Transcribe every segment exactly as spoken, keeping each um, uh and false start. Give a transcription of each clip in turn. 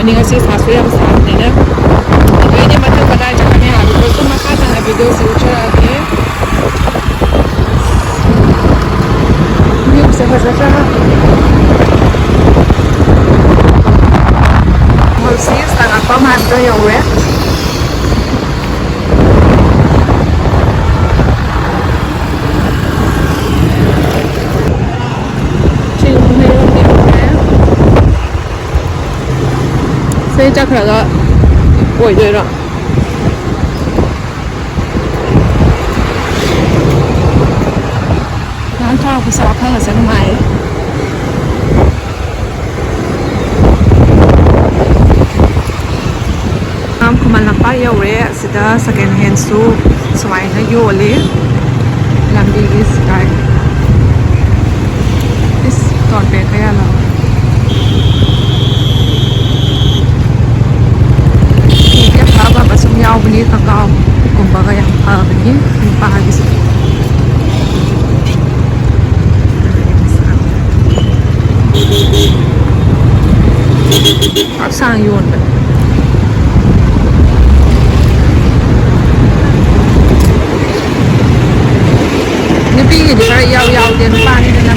ꯉꯁꯤ ꯁꯥꯁꯨ ꯌꯥꯝ ꯁꯥꯕꯅꯤꯅ꯫ ꯑꯗꯨ ꯑꯩꯗꯤ ꯃꯊꯪ ꯀꯗꯥꯏ ꯆꯠꯀꯅꯤ ꯍꯥꯏꯕꯗꯨꯁꯨ ꯃꯈꯥ ꯇꯥꯅ ꯚꯤꯗꯤꯑꯣꯁꯤ ꯎꯠꯆꯔꯛꯑꯒꯦ꯫ ꯚ꯭ꯌꯨꯁꯦ ꯐꯖꯗ꯭ꯔꯥ? ꯍꯧꯖꯤꯛ ꯁꯉꯥꯛꯄꯝ ꯍꯥꯏꯕꯗꯣ ꯌꯧꯔꯦ꯫ ꯆꯤꯡ ꯃꯌꯣꯟꯗꯤ ꯌꯧꯔꯦ꯫ ꯁꯤ ꯆꯠꯈ꯭ꯔꯒ ꯑꯣꯏꯗꯣꯏꯔꯣ? ꯉꯥꯏꯍꯥꯛ ꯊꯧꯔꯛꯄꯁꯦ ꯋꯥꯈꯜꯒꯁꯦ ꯅꯨꯡꯉꯥꯏꯌꯦ꯫ ꯈꯨꯃꯟ ꯂꯝꯄꯥꯛ ꯌꯧꯔꯦ꯫ ꯑꯁꯤꯗ ꯁꯦꯀꯦꯟ ꯍꯦꯟꯁꯨ ꯁꯨꯃꯥꯏꯅ ꯌꯣꯜꯂꯤ꯫ ꯂꯝꯕꯤꯒꯤ ꯁꯥꯏꯠ꯫ ꯏꯁ, ꯇꯣꯠ ꯕꯦꯒ ꯀꯌꯥꯅꯣ? ꯐꯤꯗꯤ ꯑꯐ ꯑꯐꯕ ꯁꯨꯝ ꯌꯥꯎꯕꯅꯤ, ꯈꯣꯡꯒ꯭ꯔꯥꯎꯒꯨꯝꯕꯒ ꯌꯥꯝ ꯐꯕꯅꯤ ꯅꯨꯄꯥꯒꯤꯁꯨ꯫ ꯄꯥꯛ ꯁꯥꯡꯅ ꯌꯣꯟꯕꯅꯦ꯫ ꯅꯨꯄꯤꯒꯤꯗꯤ ꯈꯔ ꯏꯌꯥꯎ ꯌꯥꯎꯗꯦ, ꯅꯨꯄꯥꯅꯤꯗꯅ꯫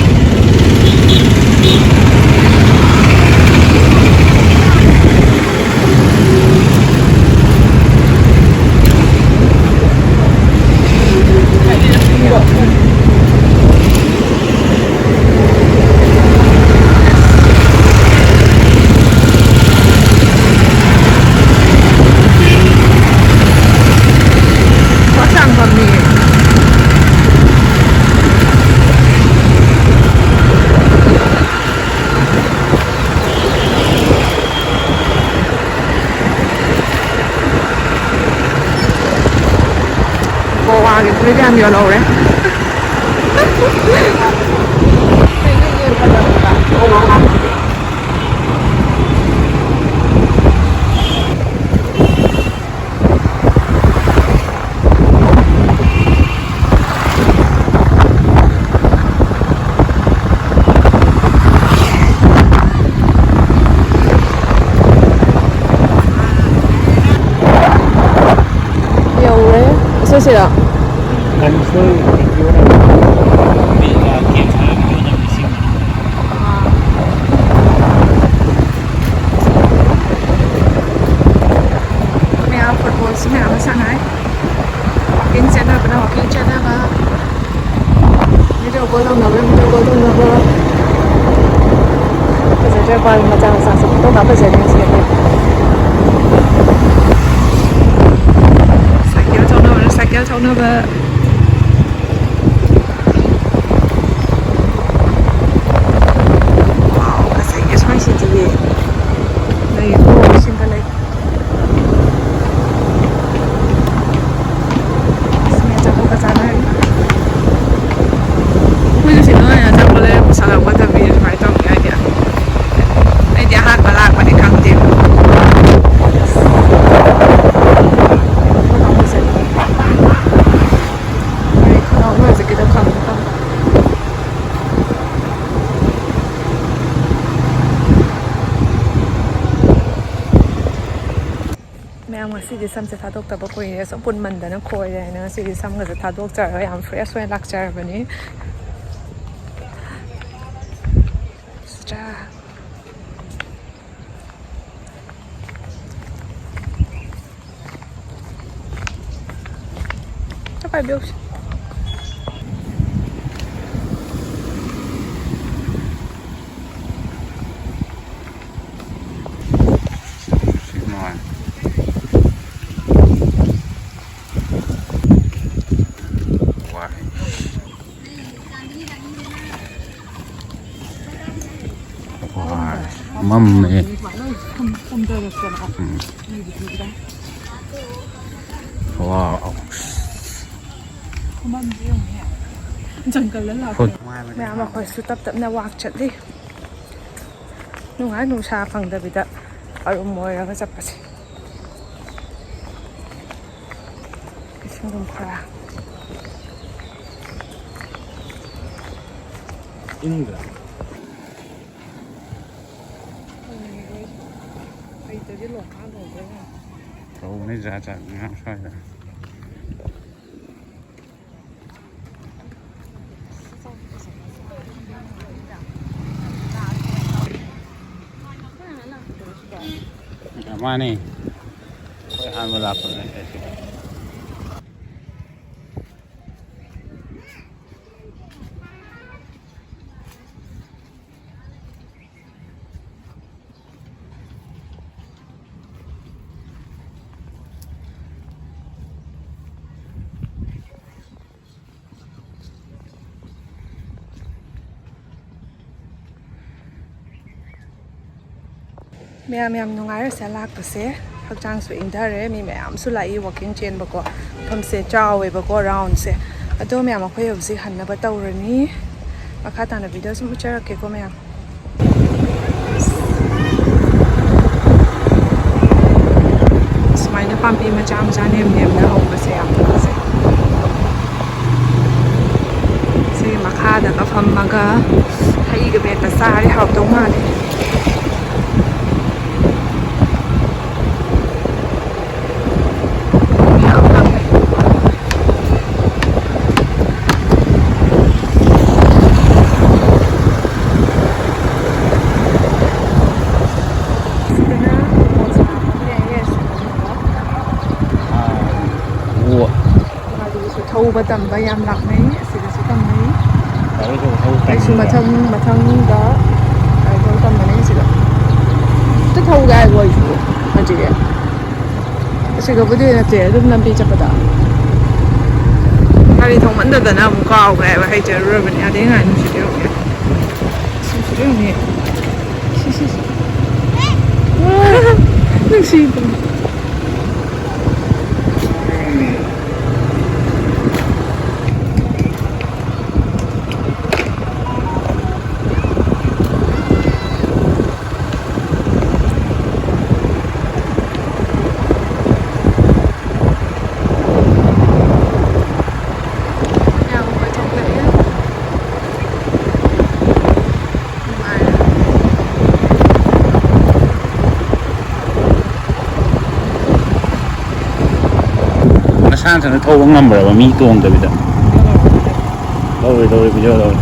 ꯍꯛꯆꯥꯡ ꯐꯕꯅꯤꯌꯦ꯫ ꯒꯣꯋꯥꯒꯤ ꯐꯨꯔꯤꯠ ꯌꯥꯝ ꯌꯣꯜꯍꯧꯔꯦ꯫ ꯁꯤꯔꯣ? ꯃꯌꯥꯝ ꯐꯨꯠꯕꯣꯜꯁꯨ ꯃꯌꯥꯝ ꯑꯃ ꯁꯥꯟꯅꯩ꯫ ꯋꯥꯀꯤꯡ ꯆꯠꯅꯕꯅ ꯋꯥꯀꯤꯡ ꯆꯠꯅꯕ꯫ ꯚꯤꯗꯤꯑꯣ ꯀꯣꯜ ꯇꯧꯅꯕꯅ ꯚꯤꯗꯤꯑꯣ ꯀꯣꯜ ꯇꯧꯅꯕ꯫ ꯐꯖꯗ꯭ꯔꯥ? ꯄꯥꯔꯛ ꯃꯆꯥ ꯃꯆꯥꯁꯦ ꯐꯣꯇꯣ ꯀꯥꯞ ꯐꯖꯅꯤ ꯁꯤꯗꯗꯤ꯫ Cycle ꯊꯧꯅꯕꯅ cycle ꯊꯧꯅꯕ꯫ ꯋꯥꯎ, ꯐꯖꯩꯌꯦ ꯁ꯭ꯋꯥꯏꯁꯤꯗꯤ꯫ ꯂꯩꯀꯣ, ꯁꯤꯡꯒ ꯂꯩ꯫ ꯑꯁ, ꯃꯤ ꯑꯆꯥꯄꯣꯠꯀ ꯆꯥꯅꯔꯤ꯫ ꯑꯩꯈꯣꯏꯁꯨ ꯁꯤꯗ ꯑꯣꯏꯅ ꯑꯆꯥꯄꯣꯠ ꯂꯩꯔ ꯄꯨꯁꯜꯂꯛꯄ ꯇꯝꯕꯤꯔꯦ꯫ ꯁꯨꯃꯥꯏꯅ ꯇꯧꯅꯤ ꯍꯥꯏꯗꯤ꯫ ꯑꯩꯗꯤ ꯑꯍꯥꯟꯕ ꯂꯥꯛꯄꯅꯤ, ꯈꯪꯗꯦꯕ꯫ ꯑꯩ ꯈꯅꯥꯎ ꯅꯨꯡꯉꯥꯏꯖꯒꯦꯗ ꯈꯪꯗꯦ ꯈꯪꯗꯦ꯫ ꯃꯌꯥꯝ, ꯉꯁꯤꯗꯤ ꯁꯝꯁꯦ ꯊꯥꯗꯣꯛꯇꯕ ꯀꯨꯏꯔꯦ, ꯁꯨꯝ ꯄꯨꯟꯃꯟꯗꯅ ꯈꯣꯏꯔꯦ ꯍꯥꯏꯅ ꯉꯁꯤꯗꯤ ꯁꯝꯒꯁꯦ ꯊꯥꯗꯣꯛꯆꯔꯒ ꯌꯥꯝ ꯐ꯭ꯔꯦꯁ ꯑꯣꯏꯅ ꯂꯥꯛꯆꯔꯕꯅꯤ꯫ ꯆꯥ꯫ ꯆꯥ ꯄꯥꯏꯕꯤꯌꯨ꯫ ꯁꯤ ꯅꯨꯡꯉꯥꯏ꯫ ꯋꯥꯏ꯫ ꯋꯥꯏ꯫ ꯃꯝꯃꯦ꯫ ꯎꯝ꯫ ꯋꯥꯎ꯫ ꯖꯪꯒꯜꯗ ꯂꯥꯛꯄ꯫ ꯃꯌꯥꯝ ꯑꯩꯈꯣꯏꯁꯨ ꯇꯞ ꯇꯞꯅ ꯋꯥꯛ ꯆꯠꯂꯤ꯫ ꯅꯨꯡꯉꯥꯏ, ꯅꯨꯡꯁꯥ ꯐꯪꯗꯕꯤꯗ ꯑꯔꯨꯝ ꯑꯣꯏꯔꯒ ꯆꯠꯄꯁꯦ꯫ ꯏꯁꯤꯡ ꯑꯗꯨꯝ ꯈꯔ ꯏꯪꯗ꯭ꯔꯥ? ꯍꯩꯇ꯭ꯔꯗꯤ ꯂꯣꯡꯈꯥꯛ ꯂꯣꯡꯗꯣꯏꯅꯦ꯫ ꯇꯧꯕꯅꯦ ꯖꯥꯠ ꯖꯥꯠ ꯃꯌꯥꯝ ꯁ꯭ꯋꯥꯏꯗ꯫ ꯃꯥꯅꯦ꯫ ꯑꯩꯈꯣꯏ ꯑꯍꯥꯟꯕ ꯂꯥꯛꯄꯅꯦ꯫ ꯃꯌꯥꯝ ꯌꯥꯝ ꯅꯨꯡꯉꯥꯏꯔꯦ ꯁꯤꯗ ꯂꯥꯛꯄꯁꯦ꯫ ꯍꯛꯆꯥꯡꯁꯨ ꯏꯪꯊꯔꯦ꯫ ꯃꯤ ꯃꯌꯥꯝꯁꯨ ꯂꯥꯛꯏ walking ꯆꯦꯟꯕꯀꯣ꯫ ꯃꯐꯝꯁꯦ ꯆꯥꯎꯋꯦꯕꯀꯣ, roundꯁꯦ꯫ ꯑꯗꯣ ꯃꯌꯥꯝ, ꯑꯩꯈꯣꯏ ꯍꯧꯖꯤꯛ ꯍꯟꯅꯕ ꯇꯧꯔꯅꯤ꯫ ꯃꯈꯥ ꯇꯥꯅ video ꯁꯨꯝ ꯎꯠꯆꯔꯛꯀꯦꯀꯣ ꯃꯌꯥꯝ꯫ ꯁꯨꯃꯥꯏꯅ ꯄꯥꯝꯕꯤ ꯃꯆꯥ ꯃꯆꯥ ꯅꯦꯝ ꯅꯦꯝꯅ ꯍꯧꯕꯁꯦ ꯌꯥꯝ ꯐꯖꯩ꯫ ꯁꯤꯒꯤ ꯃꯈꯥꯗꯒ ꯐꯝꯃꯒ ꯍꯩꯒ ꯃꯦꯠꯇ ꯆꯥꯔꯦ, ꯍꯥꯎꯗꯧ ꯃꯥꯜꯂꯦ꯫ ꯌꯥꯝ ꯐꯪꯉꯦ꯫ ꯁꯤꯗꯅ ꯃꯣꯖꯥ ꯑꯃ ꯂꯩꯔꯦ, ꯁꯤꯗꯅꯀꯣ꯫ ꯑꯥ, ꯑꯣ꯫ ꯒꯥꯔꯤꯁꯨ ꯊꯧꯕ ꯇꯝꯕ ꯌꯥꯝ ꯂꯥꯛꯅꯩ, ꯑꯁꯤꯗꯁꯨ ꯇꯝꯅꯩ꯫ ꯒꯥꯔꯤ ꯊꯧꯕ ꯊꯧꯕ ꯑꯩꯁꯨ ꯇꯝꯕ꯫ ꯃꯊꯪ, ꯃꯊꯪꯗ ꯒꯥꯔꯤ ꯊꯧꯕ ꯇꯝꯕꯅꯦ ꯁꯤꯗ꯫ ꯑꯝꯇ ꯊꯧꯒꯦ ꯍꯥꯏꯕ ꯑꯩꯁꯨ ꯍꯧꯖꯤꯛ꯫ ꯑꯁꯤꯒꯕꯨꯗꯤ ꯅꯠꯇꯦ, ꯑꯗꯨꯝ ꯂꯝꯕꯤ ꯆꯠꯄꯗ꯫ ꯒꯥꯔꯤ ꯊꯧꯃꯟꯗꯗꯅ ꯑꯃꯨꯛ ꯀꯥꯎꯈ꯭ꯔꯦ ꯍꯥꯏꯕ, ꯍꯩꯖꯔꯨꯔꯕꯅꯤ꯫ ꯑꯗꯩ ꯉꯥꯏ ꯅꯨꯡꯁꯤꯠ ꯌꯧꯔꯛꯑꯦ꯫ ꯅꯨꯡꯁꯤꯠ ꯌꯧꯔꯛꯑꯦ꯫ ꯁꯤ, ꯁꯤ, ꯁꯤ꯫ ꯅꯨꯡꯁꯤꯕꯅꯤ꯫ ꯌꯥꯝ ꯀꯣꯏꯊꯣꯛꯂꯛꯑꯦ꯫ ꯅꯨꯡꯉꯥꯏꯔꯦ꯫ ꯅꯁꯥ ꯅꯊꯟꯗ ꯊꯧꯕ ꯉꯝꯕ꯭ꯔꯕ, ꯃꯤ ꯇꯣꯡꯗꯕꯤꯗ? ꯂꯧꯔꯦ, ꯂꯧꯔꯦ, video ꯂꯧꯔꯦ꯫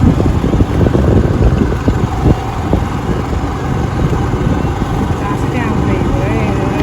ꯀ꯭ꯂꯥꯁ ꯀꯌꯥꯝ ꯂꯩꯕ꯭ꯔꯥ ꯌꯦꯡꯉꯣ꯫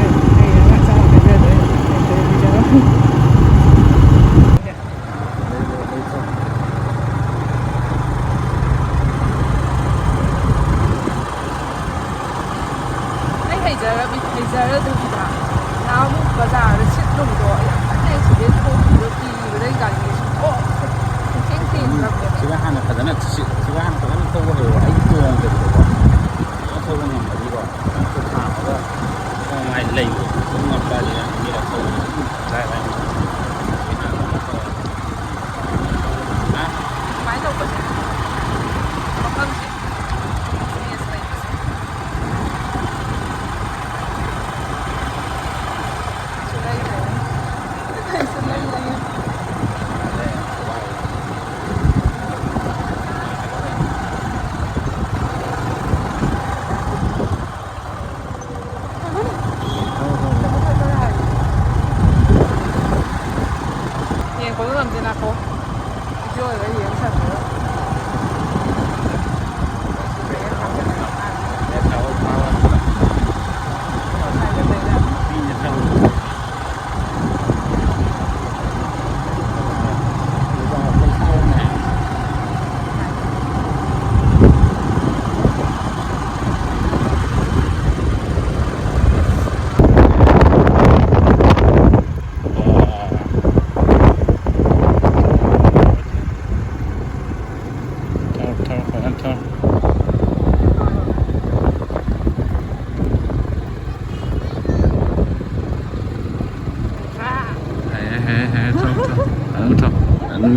ꯍꯦ, ꯍꯦ, ꯊꯧ, ꯊꯧ꯫ ꯑꯗꯨꯝ ꯊꯧ꯫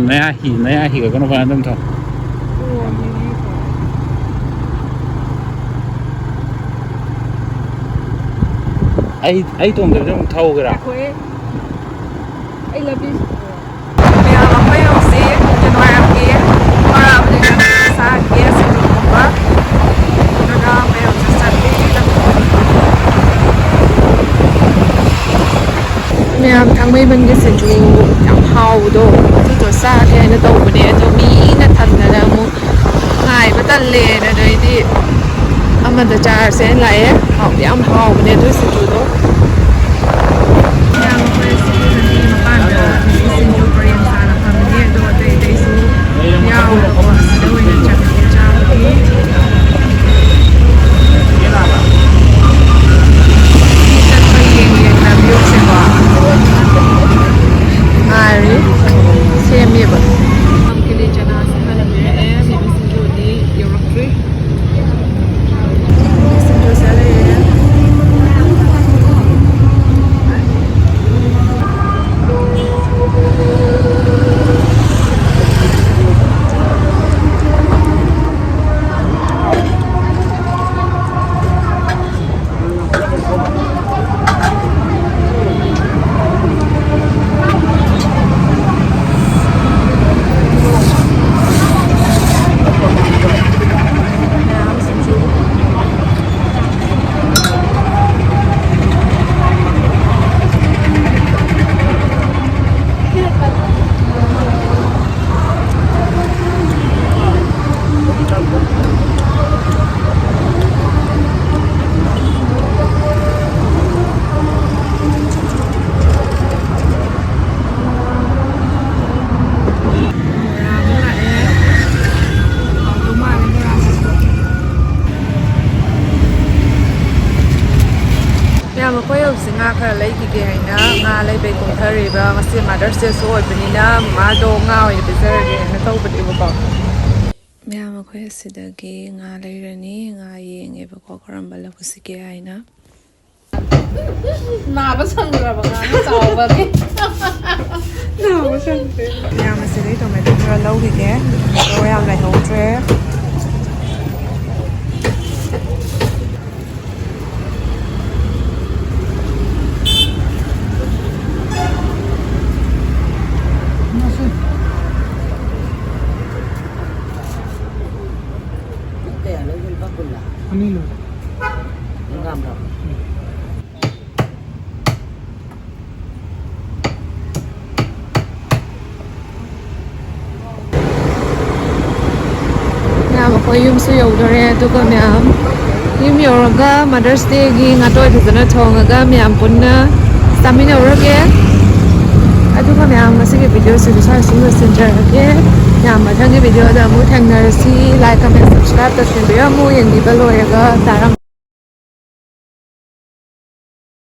ꯅꯌꯥ ꯍꯤ-, ꯅꯌꯥ ꯍꯤꯒꯠꯀꯅꯨ, ꯐꯖꯅ ꯑꯗꯨꯝ ꯊꯧ꯫ ꯑꯩ, ꯑꯩ ꯇꯣꯡꯗꯕꯤꯗ ꯑꯃꯨꯛ ꯊꯧꯒꯦꯔꯥ? ꯉꯥꯏꯈꯣꯍꯦ꯫ ꯑꯩ ꯂꯝꯕꯤ ꯃꯌꯥꯝ, ꯑꯩꯈꯣꯏ ꯍꯧꯖꯤꯛ ꯀꯩꯅꯣ ꯍꯥꯏꯔꯛꯀꯦ, ꯊꯣꯔꯛꯑꯕꯅꯤꯅ ꯆꯥꯈꯤꯒꯦ ꯁꯤꯡꯖꯨꯒꯨꯝꯕ꯫ ꯑꯗꯨꯅ ꯑꯩꯈꯣꯏ ꯍꯧꯖꯤꯛ ꯆꯠꯂꯤ꯫ ꯃꯌꯥꯝ ꯊꯥꯡꯃꯩꯕꯟꯒꯤ ꯁꯤꯡꯖꯨ ꯌꯥꯝ ꯍꯥꯎꯕꯗꯣ, ꯑꯗꯨꯗꯣ ꯆꯥꯒꯦ ꯍꯥꯏꯅ ꯇꯧꯕꯅꯦ, ꯑꯗꯣ ꯃꯤꯅ ꯊꯟꯗꯅ ꯑꯃꯨꯛ ꯉꯥꯏꯕ ꯇꯜꯂꯦꯅ, ꯑꯗꯩꯗꯤ ꯑꯃꯗ ꯆꯥꯔꯁꯦꯅ ꯂꯥꯛꯑꯦ꯫ ꯍꯥꯎꯗꯤ ꯌꯥꯝ ꯍꯥꯎꯕꯅꯦ ꯑꯗꯨ ꯁꯤꯡꯖꯨꯗꯣ꯫ ꯃꯌꯥꯝ ꯑꯩꯈꯣꯏ ꯁꯤꯒꯤ ꯂꯝꯕꯤ ꯃꯄꯥꯟꯗ ꯁꯤꯡꯖꯨ ꯄꯔꯦꯡ ꯁꯥꯅ ꯐꯝꯃꯤ, ꯑꯗꯣ ꯑꯇꯩ ꯑꯇꯩꯁꯨ ꯌꯥꯎꯋꯦꯕꯀꯣ꯫ ꯑꯁꯤꯗ ꯑꯣꯏꯅ ꯆꯪꯉꯒꯦ ꯆꯥꯕꯒꯤ꯫ ꯆꯠꯄ ꯌꯦꯡꯒꯦ ꯂꯝꯕꯤꯁꯦꯀꯣ꯫ ꯉꯥꯏꯔꯤ꯫ ꯁꯦꯝꯃꯤꯕ꯫ ꯀꯤꯂꯤ ꯆꯅꯥꯁꯦ ꯍꯥꯟꯅ ꯄꯤꯔꯛꯑꯦ꯫ ꯃꯤꯃꯤ ꯁꯤꯡꯖꯨꯗꯤ ꯌꯧꯔꯛꯇ꯭ꯔꯤ꯫ ꯃꯤꯃꯤ ꯁꯤꯡꯖꯨꯁꯦ ꯂꯩꯔꯦ꯫ ꯃꯌꯥꯝ, ꯑꯩꯈꯣꯏ ꯍꯧꯖꯤꯛ ꯉꯥ ꯈꯔ ꯂꯩꯈꯤꯒꯦ ꯍꯥꯏꯅ ꯉꯥ ꯂꯩꯕꯩ ꯀꯨꯝꯊꯔꯤꯕ꯫ ꯉꯁꯤ Mother's Dayꯁꯨ ꯑꯣꯏꯕꯅꯤꯅ ꯃꯃꯥꯗꯣ ꯉꯥ ꯑꯣꯏꯅ ꯄꯤꯖꯔꯒꯦꯅ ꯇꯧꯕꯅꯦꯕꯀꯣ꯫ ꯃꯌꯥꯝ, ꯑꯩꯈꯣꯏ ꯑꯁꯤꯗꯒꯤ ꯉꯥ ꯂꯩꯔꯅꯤ꯫ ꯉꯥ ꯌꯦꯡꯉꯦꯕꯀꯣ, ꯀꯔꯝꯕ ꯂꯧꯁꯤꯒꯦ ꯍꯥꯏꯅ꯫ ꯅꯥꯕ ꯁꯪꯗ꯭ꯔꯕ ꯉꯥꯅ ꯆꯥꯎꯕꯒꯤ꯫ ꯃꯌꯥꯝ ꯑꯁꯤꯗꯩ ꯇꯣꯃꯦꯇꯣ ꯈꯔ ꯂꯧꯈꯤꯒꯦ꯫ ꯇꯣꯃꯦꯇꯣ ꯌꯥꯝ ꯂꯩꯍꯧꯗ꯭ꯔꯦ꯫ ꯀꯌꯥ ꯂꯧꯒꯦ? ꯂꯨꯄꯥ ꯀꯨꯟꯂꯥ? ꯑꯅꯤ ꯂꯧꯔꯦ꯫ ꯍꯪꯒꯥꯝꯔꯣ? ꯃꯌꯥꯝ, ꯑꯩꯈꯣꯏ ꯌꯨꯝꯁꯨ ꯌꯧꯗꯣꯔꯦ꯫ ꯑꯗꯨꯒ ꯃꯌꯥꯝ, ꯌꯨꯝ ꯌꯧꯔꯒ Mother's Dayꯒꯤ ꯉꯥꯇꯣꯏ ꯐꯖꯅ ꯊꯣꯡꯉꯒ ꯃꯌꯥꯝ ꯄꯨꯟꯅ ꯆꯥꯃꯤꯟꯅꯧꯔꯒꯦ꯫ ꯑꯗꯨꯒ ꯃꯌꯥꯝ, ꯉꯁꯤꯒꯤ videoꯁꯤꯗꯤ ꯁ꯭ꯋꯥꯏ ꯁꯨꯝ ꯂꯣꯏꯁꯤꯟꯖꯔꯒꯦ꯫ ꯃꯌꯥꯝ, ꯃꯊꯪꯒꯤ videoꯗ ꯑꯃꯨꯛ ꯊꯦꯡꯅꯔꯁꯤ꯫ Like, comment, subscribe ꯇꯧꯁꯤꯟꯕꯤꯔꯝꯃꯨ꯫ ꯌꯦꯡꯕꯤꯕ ꯂꯣꯏꯔꯒ ꯇꯥꯔꯝ